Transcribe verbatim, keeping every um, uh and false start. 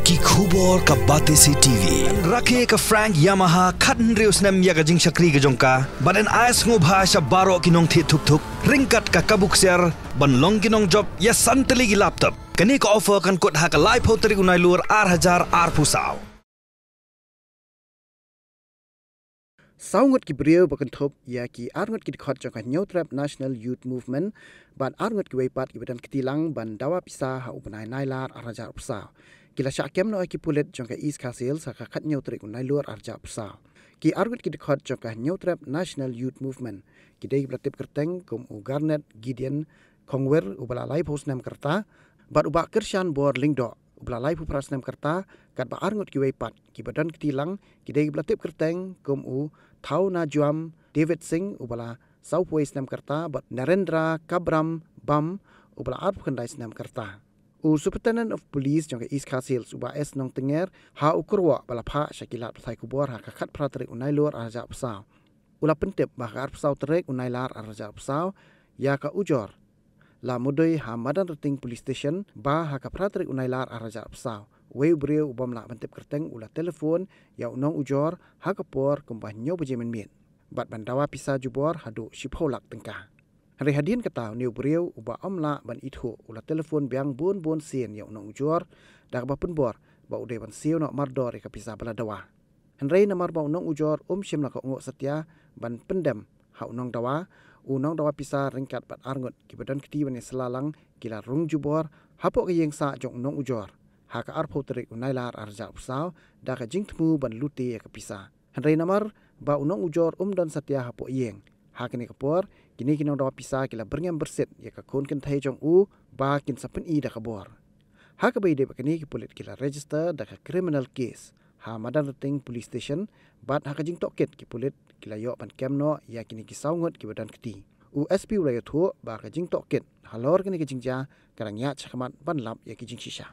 Ki khubor ka Batesi T V. Rakhe ka Frank Yamaha khathynriew snem ïa ka jingshakri ka jong ka, bad yn ai sngewbha sha baroh ki nongthied thuk thuk ryngkat ka kabu ksiar ban long ki nongjop ïa san tylli ki laptop. Kane ka offer kan kut ha ka laiphew tarik u Nailur ar hajar arphew saw. Saw ngut ki briew ba kynthup ïa ki ar ngut ki dkhot jong ka Hynñiewtrep National Youth Movement bad ar ngut kiwei pat kiba don kti lang ban dawa pisa ha u bnai Nailar ar hajar arphew saw, ki la shah kem noh ïa ki pulit jong ka East Khasi Hills ha ka khathynñiew tarik u Nailur ar hajar arphew saw. Ki ar ngut ki dkhot jong ka Hynñiewtrep National Youth Movement ki dei kiba la tip kyrteng kum u Garnet Gideon Khongwir uba la laiphew snem ka rta, bad u Bah Kyrshan Bor Lyngdoh uba la laiphew phra snem ka rta, katba ar ngut kiwei pat kiba don kti lang ki dei kiba la tip kyrteng kum u Thawnajwam David Singh uba la sawphew wei snem ka rta, bad Narendra Kabram Bam uba la arphew khyndai snem ka rta. U Superintendent of Police jong ka East Khasi Hills u Bah S Nongtyngngehr ha u kyrwoh ba la phah sha ki lad pathai khubor ha ka khatphra tarik u Nailur ar hajar arphew saw, u la pyntip ba ha ka arphew saw tarik u Nailar ar hajar arphew saw, ïa ka ujor la mudui ha Madanrting Police Station ba ha ka phra tarik u Nailar ar hajar arphew saw, uwei u briew u bym lah ban tip kyrteng u la telephone ïa u nongujor ha ka por kumba hynñiew baje mynmiet, bad ban dawa pisa jubor haduh shiphew lak tyngka. Hynrei hadien kata une u briew uba ym lah ban ithuh u la telephone biang bun bun sien ïa u nongujor, da kaba pynbor ba u dei ban siew noh mardor ïa ka pisa ba la dawa. Hynrei namar ba u nongujor um shym la kohnguh satia ban pyndem ha u nongdawa, u nongdawa pisa ryngkat bad ar ngut kiba don kti ban ïasylla lang ki la rung jubor hapoh ka ïing sah jong u nongujor ha ka arphew tarik u Nailar ar hajar arphew saw, da ka jingthmu ban lute ïa ka pisa. Hynrei namar ba u nongujor um don satia hapoh ïing ha kane ka por, kine ki nongdawa pisa ki la byrngem byrsit ïa ka khun kynthei jong u ba kin sa pyni da ka bor. Ha kaba ïadei bad kane, ki pulit ki la register da ka criminal case ha Madanrting Police Station, bad ha ka jingtohkit ki pulit ki la ïoh ban kem noh ïa kine ki saw ngut kiba don kti. U S P u la ïathuh ba ka jingtohkit halor kane ka jingjia ka dang ïaid shakhmat ban lap ïa ki jingshisha.